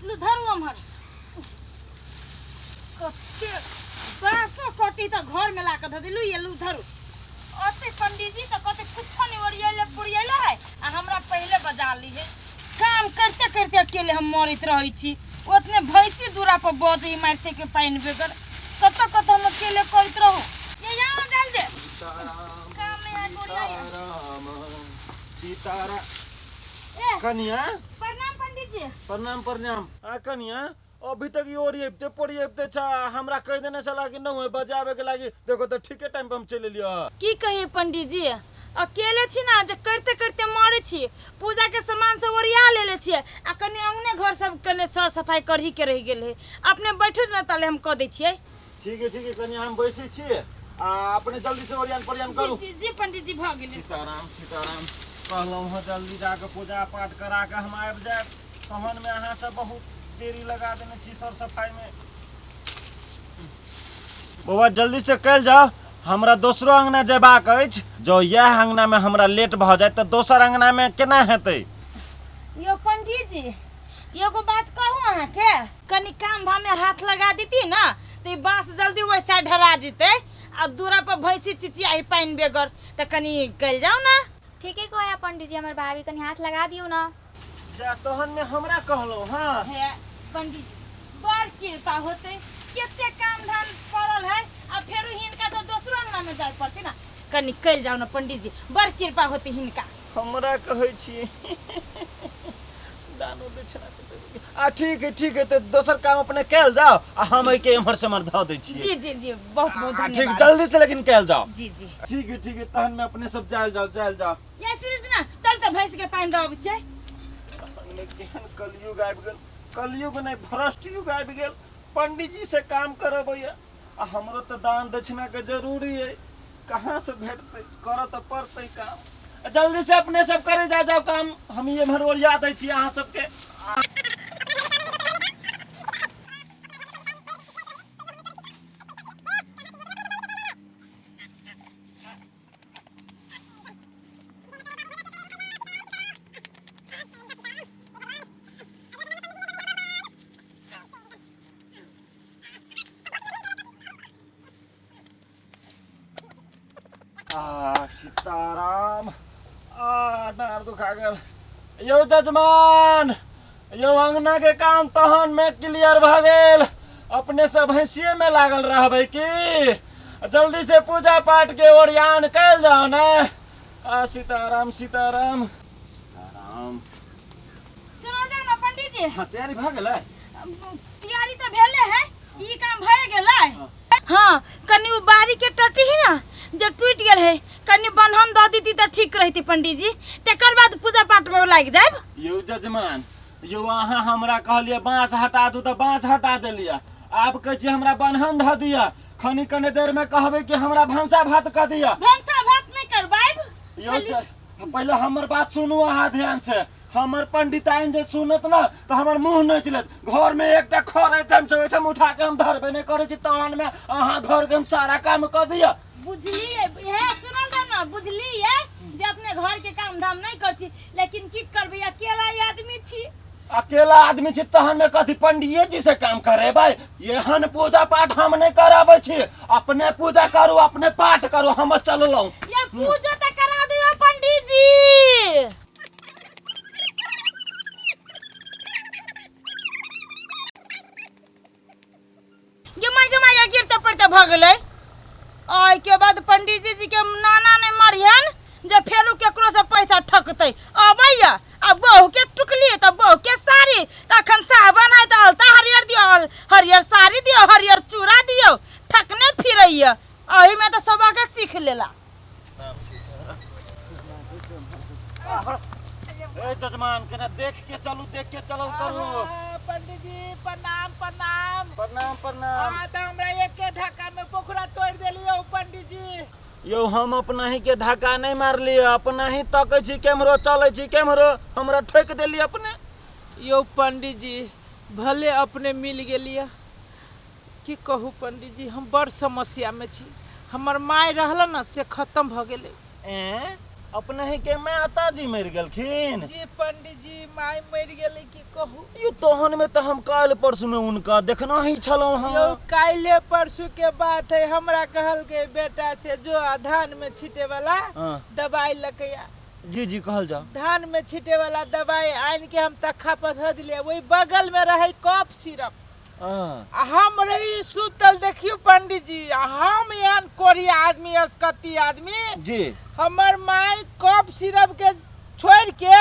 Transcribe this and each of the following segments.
लू धरू अमहर कते बाँसो कटी तऽ घरमे ला कऽ धऽ देलू ये लू धरू ओते पंडीजी तऽ कते कुछो नहि ओरियैले पुरियैले है आ हमरा पहिले बजा ली है काम करते करते अकेले हम मरैत रहै छी ओतने भैंसी दूरा पर बजै मारिते के पानि बेगर कतऽ कतऽ हम अकेले करैत रहू ये यहाँ डाल दे काम में आ गोरिया सीताराम सीताराम ए कनिया प्रणाम पंडीजी प्रणाम प्रणाम आ कनिया अभी तक ई ओरियबते पोरियबते छा हमरा कहि देने छला कि 9 बजे आबे के लागी देखो तऽ ठीके टाइम पर हम चलि एलियै की कहिए पंडीजी अकेले छी ना जे करते करते मरे छी पूजा के सामान सब ओरिया लेले छियै आ कनि अंगने घर सब कने सर सफाई करही के रहि गेल है अपने बैठू ना ताले हम कऽ दै छियै ठीक है ठीक है कनिया हम बैसै छी आ अपने जल्दी से ओरियान पोरियान जी करू जी जी पंडीजी भऽ गेलै सीताराम सीताराम कहलहुँ हँ जल्दी जाकऽ पूजा पाठ करा कऽ हम आबि जायब तहनमे अहाँ सब बहुत देरी लगा देने छी सर सफाईमे बौआ जल्दी से कयल जाओ हमरा दोसरो अंगना जेबाक अछि जँ इएह अंगनामे हमरा लेट भऽ जाय तऽ दोसर अंगनामे केना हेतै यौ पंडीजी एगो बात कहू अहाँके कनि काम धाम में हाथ लगा देती ना तो ई बांस जल्दी वैसा ढरा जेतै आ दूरा पर भैंसी चिचियाही पानि बेगर तऽ कनि कयल जाउ ना ठीके कहै पंडीजी हमर भाभी कनि हाथ लगा दियौ ना जा तहन मे हमरा कहलहुँ हँ हे पंडीजी बड़ कृपा होतै कते काम धाम पड़ल है आ फेरो हिनका तऽ दोसरो अंगना में जाय पड़तै ना कनि कयल जाउ ना पंडीजी बड़ कृपा होतै हिनका हमरा कहै छी दानो दक्षिणा के देबै। आ ठीक है ठीक है तऽ दोसर काम अपने कयल जाओ आ हम एहिके एम्हर से एम्हर धऽ दै छियै जी जी जी बहुत बहुत आ, ठीक धन्यवाद जल्दी से लेकिन कयल जाओ जी जी ठीक है ठीक है तहन में अपने सब जायल जाओ जायल जाओ ये सृजना चल तऽ भैंस के पानि दऽ अबै छियै तहन में केहन कलयुग आबि गेल कलयुग नहि भ्रष्ट युग आबि गेल पंडीजी से काम करबैया आ हमरो तऽ दान दक्षिणा के जरूरी है कहाँ से भेटतै करऽ तऽ पड़तै काम आ जल्दी से अपने सब करे जा जाओ काम हम एम्हर ओरिया दै छी अहाँ सबके आ सीताराम आ डाँर दुखा गेल यौ जजमान यौ अंगना के काम तहन में क्लियर भऽ गेल अपने सब भैंसिए में लागल रहबै की जल्दी से पूजा पाठ के ओरियान कयल जाओ ने आ सीताराम सीताराम सीताराम सुनल जाओ ना पंडित जी हाँ तैयारी भऽ गेलै तैयारी तऽ भेले है ई काम भए गेलै हाँ कनि उ बाड़ी के टटी है ना जे टूटि गेल है कनि बन्हन दऽ दीती तऽ ठीक रहती पंडित जी तकर बाद पूजा पाठ में लागि जायब यौ जजमान यौ अहाँ हमरा कहलियै बाँस हटा दू तऽ बाँस हटा देलियै आब कहै छियै हमरा बन्हन धऽ दिअ खनी कने देर में कहबै कि हमरा भनसा भात कऽ दिअ भनसा भात नहि करबायब यौ पहिले हमर बात सुनू अहाँ ध्यान से हमर पंडिताइन जे सुनत ना तऽ हमर मुंह नोचि लेत घर में एकटा खर एहिठाम से ओहिठाम उठा के हम धरबे नहि करै छी तहन में अहाँ घर के हम सारा काम कऽ दिअ बुझलियै हे सुनल जाउ ना बुझलियै जे अपने घर के काम धाम नहि कर छी लेकिन की करबै अकेला ही आदमी छी अकेला आदमी छी तहन में कथी पंडिये जी से काम करेबै एहन पूजा पाठ हम नहि कराबै छी अपने पूजा करू अपने पाठ करू हम चललहुँ ये पूजो तऽ करा दियौ पंडित जी गे माय गे माय गिरते पड़ते भऽ गेलै ओहिके बाद पंडीजी जी के नाना नहि मरिहन जे फेरू केकरो से पैसा ठकतै अबैया आ बहू के टुकली तऽ बहू के साड़ी तऽ अखन सावन है तऽ अलता हरियर दियौ हरियर साड़ी दियौ हरियर चूड़ा दियौ ठकने फिरैया एहिमे तऽ सबके सीख लेला ए जजमान केना देख के चलू देख के चलल करू पंडित जी प्रणाम प्रणाम प्रणाम प्रणाम अहाँ तऽ हमरा एके धक्का में पोखरा तोड़ देलियै पंडित जी यौ हम अपना ही के धक्का नहीं मारलियै अपना ही तकै छी केम्हरो चलै छी केम्हरो हमरा ठोकि देलियै अपने यौ पंडित जी भले अपने मिल गेलियै की कहू पंडित जी हम बड़ समस्या में छी हमर माय रहल न से खत्म भऽ गेलै एँ अपने ही के माताजी मरि गेलखिन? जी पंडित जी, माय मरि गेलै की कहू। यो तहन में तऽ हम काल्हि परसू में उनका देखना ही छलहुँ हँ। यौ काल्हि परसू के बात है, हमरा कहलकै बेटा से जो आ धान में छीटे वाला दवाई लकैया। जी जी कहल जाओ। धान में छीटे वाला दवाई आनि के हम तखा पर धऽ दिलियै, ओहि बगल में रहै कफ सिरप। आ हम रही सुतल, देखियौ पंडित जी, आ हम एहन कोढ़ी आदमी, असकती आदमी जी, हमर माय कफ सिरप के छोड़ के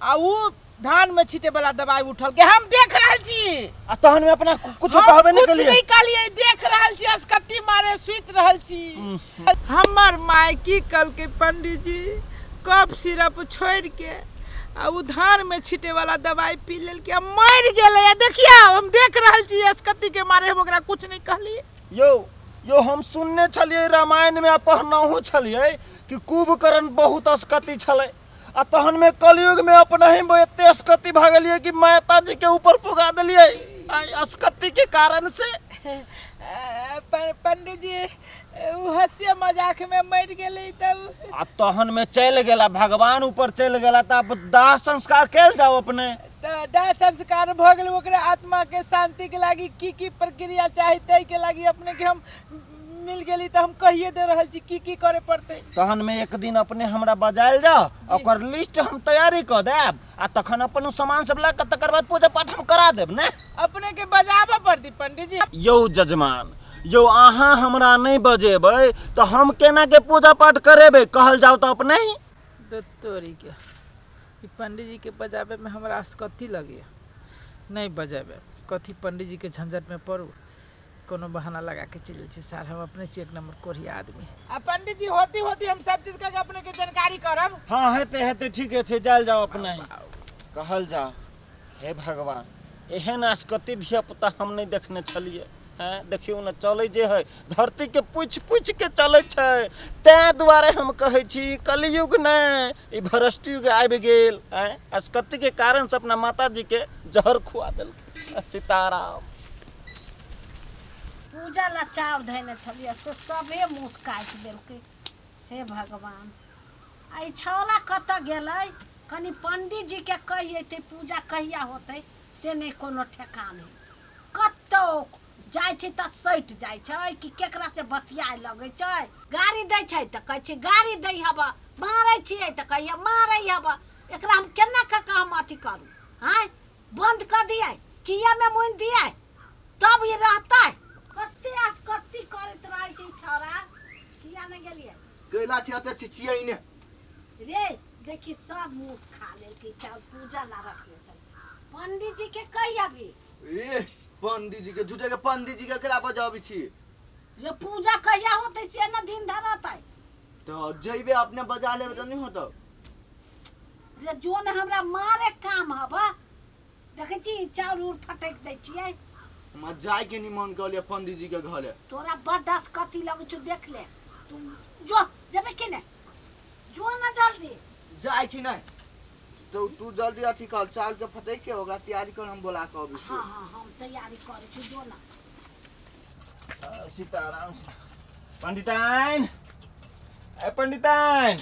आ उ धान में छीटे वाला दवाई उठल के हम देख रहल छी। आ तहन में अपना कुछ हम कहबे नहीं कुछ केलियै? नहीं कहलियै, देख रहल छी, असकती मारे सुति रहल छी। हमर माय की कहलकै पंडित जी, कफ सिरप छोड़ के आ उ धान में छीटे वाला दवाई पी लेलकै आ मरि गेलै। आ देखियौ हम देख रहल छी असकती के मारे, हम ओकरा कुछ नहीं कहलियै। यौ यौ हम सुनने छलियै रामायण में आ पढ़नहु छलियै कि कुंभकर्ण बहुत असकती छलै, आ तहन में कलयुग में अपना ही एते असकती भऽ गेलियै कि माता जी के ऊपर पुगा देलियै आई असकती के कारण से। पंडित जी उ हंसी मजाक में मरि गेलै तब। आ तहन में चलि गेला भगवान ऊपर चलि गेला, तऽ आब दाह संस्कार कयल जाओ अपने। तऽ दाह संस्कार भऽ गेल, ओकरा आत्मा के शांति के लागी की की प्रक्रिया चाही ताहि के लागी अपने के हम मिल गेली तऽ हम कहिए दे रहल छी की की करे पड़तै। तहन में एक दिन अपने हमरा बजायल जाओ, ओकर लिस्ट हम तैयारी कऽ देब, आ तखन अपन सामान सब लऽ कऽ तकर बाद पूजा पाठ हम करा देब ने। अपने के बजाबऽ पड़तै पंडित जी। यौ जजमान यौ, अहाँ हमरा नहि बजेबै तऽ हम केना के पूजा पाठ करेबै, कहल जाओ तऽ अपने ही। तोरी के ई पंडित जी के बजाबे में हमरा असकती लगैया, नहीं बजेबै कथी पंडित जी के झंझट में पड़ू, कोनो बहाना लगा के चलि जाइ छी सार, हम अपने छी एक नंबर कोढ़िया आदमी। आ पंडित जी होती होती हम सब चीज के अपने के जानकारी करब। हाँ हेते हेते ठीके छै, जायल जाओ अपने ही। कहल जाओ हे भगवान, एहन आसकति धिया पुता हम नहीं देखने छलिए हैं। देखियौ ने चलै जे है धरती के पूछि पूछि के चलै छै, तैं दुआरे हम कहै छी कलयुग नहि ई भ्रष्ट युग आबि गेल हैं। आसकति के कारण से अपना माता जी के जहर खुआ देलकै। सीताराम। पूजा ला चाउर धयने छलियै से सभे मूस काटि देलकै। हे भगवान, आ ई छौड़ा कतऽ गेलै? कनि पंडीजीके कहि अयतै पूजा कहिया होतै से नहि कोनो ठेकान है। कतौ जाइ छै तऽ सटि जाइ छै कि केकरा से बतियाए लगै छै। गाड़ी दै छै तऽ कहै छै गाड़ी दै हब, मारै छियै तऽ कहैया मारै हब। एकरा हम केना कऽ कऽ हम अथी करू? आँय, बंद कऽ दियै, किया में मुनि दियै तब ई रहतै। कते आसकत्ती करैत रहै छै ई छौड़ा। किया नहि गेलियै? कैला छै एते चिचियै ने? रे देखी सब मूस खा लेलकै चाउर, पूजा ला रखने चल। पंडित जी के कही अभी। ए पंडित जी के झूठे के पंडित जी के केला बजाबै छी? रे पूजा कहिया होतै से न दिन धरतै। तऽ जइबे अपने बजा लेबै तऽ नहि होतौ। रे जो ने हमरा मारे काम हबा, देखै छी चाउर उर फटक दै छियै। हमरा जाय के नहीं मन कर लिया पंडित जी के घरे। तोरा बड कथी लगै छौ देख ले तू, जो जेबे कि ने, जो न जल्दी। जाइ छी नहीं तो तू जल्दी अथी कर, चाउर के फटक के ओकरा तैयारी कर, हम बोला के अबै छी। हाँ हाँ हम तैयारी करै छी, जो न। सीताराम। पंडिताइन, ए पंडिताइन,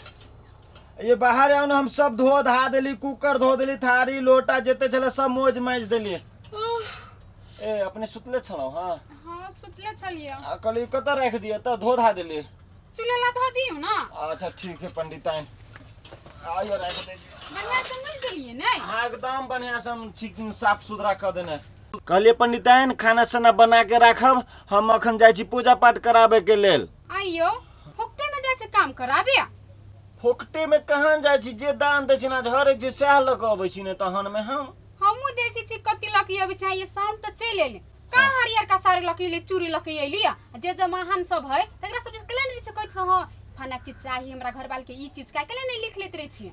ये बाहर आउ ने, हम सब धो धा देली, कुकर धो देली, थारी लोटा जते छले सब मोज माजि देली। ए अपने सुतले छलहुँ? हाँ हाँ सुतले छलियै। आ कहली कतऽ राखि दिअ तऽ धो धा देली। चूल्हा ला धो दियौ ना। अच्छा ठीक है पंडिताइन, आइयो राखि दे। बढ़िया से मिल देलियै ने? हाँ एकदम बढ़िया से हम ठीक साफ सुथरा कऽ देने। कहलियै पंडिताइन खाना साना बना के राखब, हम अखन जाइ छी पूजा पाठ कराबे के लेल। आइयो फोकटे में जाइ छै काम कराबे? फोकटे में कहाँ जाइ छी, जे दान दै छी ना झरै छी सएह लऽ कऽ अबै छी ने तहन में हम। हमहूँ देखै छी कति लऽ अबै छै, ये साउंड तऽ चलि एलै, कहाँ हरियर का साड़ी लऽ के एलियै, चूड़ी लऽ के एलियै। जे जमाहन सब है तकरा सब केला नहि छै कहै छै हँ फलाना चीज चाही हमरा घरवाल के, ई चीज का केला नहि लिख लैत रहै छियै।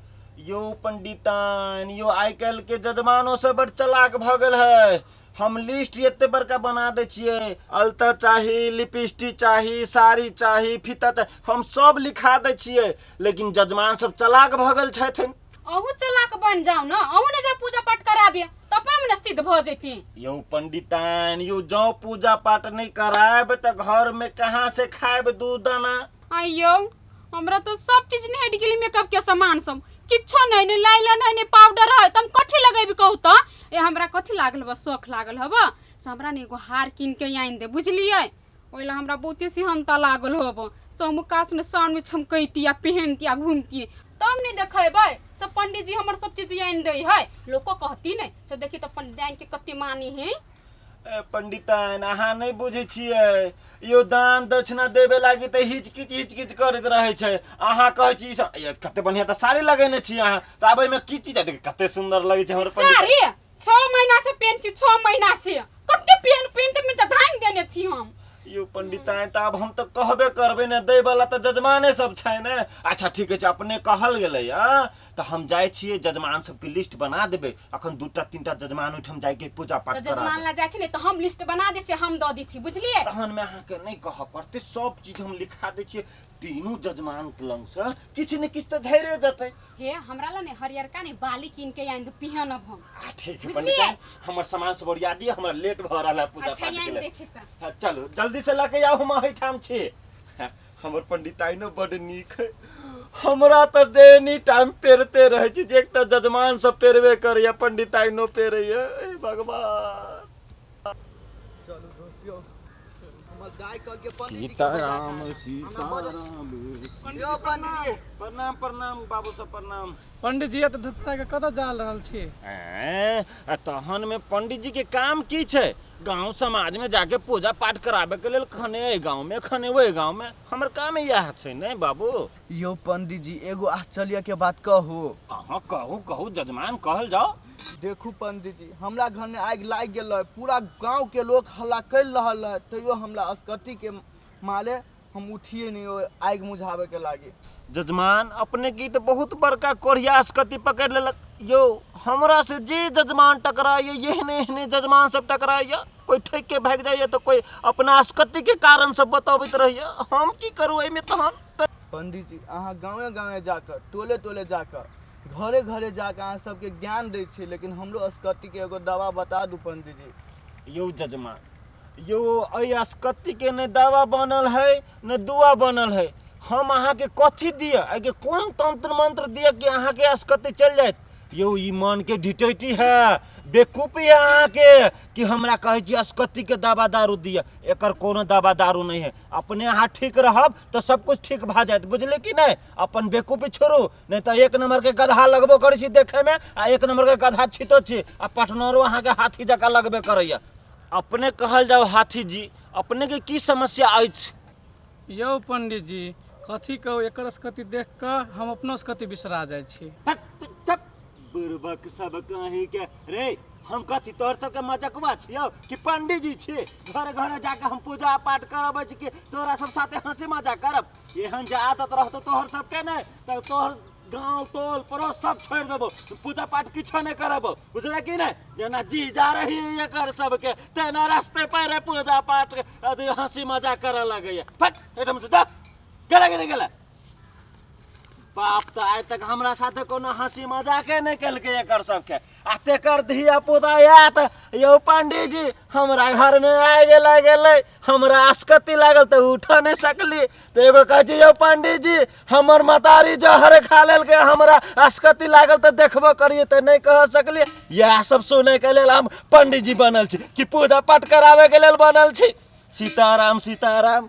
यो पंडितान यो आइ काल्हि के जजमानो सब बड़ चलाक भऽ गेल है। हम लिस्ट एते बड़का बना दै छियै, अलता चाही, लिपस्टिक चाही, साड़ी चाही, फीता चाही, हम सब लिखा दै छियै, लेकिन जजमान सब चलाक भऽ गेल छथिन। अहूँ चलाक बन जाउ ने, अहूँ ने जाउ पूजा पाठ कराबे तऽ अपने ने सिद्ध भऽ जैती। यौ पंडितान यौ जँ पूजा पाठ नहि करायब तऽ घर में कहाँ से खायब दू दाना? आइयौ हमरा तो सब चीज नहीं हटि गेलै मेकअप के सामान सब किछो नहीं ने लाइलन है ने पाउडर है त हम कथी लगेबी कहू त ए हमरा कथी लागल बा शौख लागल हब से हमरा ने एगो हार कीन के आनि दे बुझलियै ओहि ला हमरा बहुते सिहनता लागल हब से हम काश ने साउन में छमकैती आ पहनती आ घूमती तब नहीं देखेबै सब पंडित जी हमर सब चीज आनि दै है लोको कहती ने से देखी तऽ पंडिताइन के कते मानी है ए पंडिताइन अहाँ नहि बुझै छियै यो दान दक्षिणा देबे लागी तऽ हिचकिच हिचकिच करैत रहै छै अहाँ कहै छी ई सब ए, कते बढ़िया तऽ साड़ी लगेने छी अहाँ तऽ आब एहिमे की चीज देखियौ कते सुन्दर लगै छै हमर पंडित साड़ी 6 महीना से पेन छी, 6 महीना से कते पेन पेन तऽ तऽ धांग देने छी हम। यो पंडिताइन, तऽ आब हम तऽ कहबे करबै ने, दै वाला तऽ जजमाने सब छै ने। अच्छा ठीक छै, अपने कहल गेलै आ तऽ हम जाइ छियै, जजमान सबके लिस्ट बना देबै। अखन दूटा तीनटा जजमान ओहिठाम जाइके पूजा पाठ तऽ जजमान करा ला जाइ छी ने तऽ हम लिस्ट बना दै छियै, हम दऽ दै छी, बुझलियै? तहन मे अहाँके नहि कहऽ पड़तै, सब चीज हम लिखा दै छियै। तीनू जजमान के लगसँ किछु ने किछु तऽ झड़े जेतै। हे, हमरा ला ने हरियरका ने बाली कीन के आनि दे, पिहनब हम। आ ठीक है। बुझलियै? पंडित, हमर सामान सब ओरिया दिअ, हमरा लेट भऽ रहल है पूजा अच्छा पाठ के आनि लेल। दै छी तऽ। हाँ, चलू जल्दी से लऽ के आउ, हम एहिठाम छी। हाँ, हमर पंडिताइनो बड नीक है। हमरा तऽ देनी टाइम पेरते रहै छी जे एक तऽ जजमान सब पेरबे करैया, पंडिताइनो पेरैया। हे भगवान! चलू दोस्त यौ, हमर दाइ कहलकै पंडित जी के बजा सीताराम। के सीताराम। यौ पंडित जी। प्रणाम प्रणाम बाबू सब, प्रणाम। पंडित जी, एतऽ धुरफड़ा के कतऽ जा रहल छी? ऐं, आ तहन में पंडित जी के काम की छै? गांव समाज में जाके पूजा पाठ कराबे के लेल, खने एहि गांव में, खने ओहि गांव में, हमर काम इएह छै ने बाबू। यौ पंडित जी, एगो आश्चर्य के बात कहू? अहाँ कहू कहू जजमान, कहल जाओ। देखू पंडित जी, हमरा घर में आगि लागि गेल है, पूरा गांव के लोग हल्ला कर रहल है, तैयो हमरा अस्कती के मारे हम उठिए नहीं ओहि आगि बुझाबे के लागी। जजमान, अपने की तऽ बहुत बड़का कोढ़िया अस्कती पकड़ि लेलक यौ। हमरा से जे जजमान टकराइए, एहने एहने जजमान सब टकराइए, कोई ठकि के भागि जाइए तऽ कोई अपना अस्कती के कारण सब बतबैत रहैए। हम की करू एहिमे तहन? पंडित जी, अहाँ गाँवे गाँवे जाकर, टोले टोले जाकर, घरे घरे जाकर अहाँ सबके ज्ञान दै छी, लेकिन हमरो अस्कती के एगो दवा बता दू पंडित जी। यौ जजमान यौ, एहि अस्कत्तीके नहि दवा बनल है, नहि दुआ बनल है। हम अहाँके कथी दिअ? एहिके कोन तंत्र मंत्र दिअ कि अहाँके अस्कत्ती चलि जायत? यौ, ई मनके ढिटैटी है, बेकूफी है अहाँके कि हमरा कहै छी अस्कत्तीके दवा दारू दिअ। एकर कोनो दवा दारू नहि है। अपने अहाँ ठीक रहब तऽ सब कुछ ठीक भऽ जायत, बुझलियै कि नहि? अपन बेकूफी छोड़ू, नहि तऽ एक नंबरके गधा लगबो करै छी देखैमे आ एक नंबरके गधा छितो छी आ पटनरो अहाँके हाथी जकाँ लगबे करैया। अपने कहल जाउ हाथी जी, अपने के की समस्या अछि? यौ पंडित जी, कथी कहू, एकर अस्कती देख कऽ हम अपनो अस्कती बिसरा जाइ छी। बुड़बक सब कहीं के रे! हम कथी तोहर सबके मजकवा छियौ कि पंडीजी छी? घर घर जाके हम पूजा पाठ करबै छी कि तोरा सब साथे हंसी मजाक करब? एहन जे आदत रहतौ तोहर सबके ने, तऽ तोहर गाँव टोल पड़ोस सब छोड़ि देबो, पूजा पाठ किछो नहि करबो, बुझले कि नहि? जेना जी जा रही एकर सबके, तेना रास्ते पर पूजा पाठ अथी हंसी मजाक करऽ लगैया। फट एहिठाम से जा। गेला कि नहि गेला? बाप तऽ आइ तक हमरा साथे कोनो हंसी मजाके नहि केलकै एकर सबके, आ तेकर धिया पुता आयत, यौ पंडीजी, हमरा घरमे आगि लागि गेलै, हमरा असकति लागल तऽ उठऽ नहि सकली। तऽ एगो कहै छै, यौ पंडीजी, हमर मतारी जहर खा लेलकै, हमरा असकति लागल तऽ देखबो करियै तऽ नहि कह सकलियै। इएह सब सुनैके लेल हम पंडीजी बनल छी कि पूजा पाठ कराबैके लेल बनल छी? सीताराम सीताराम।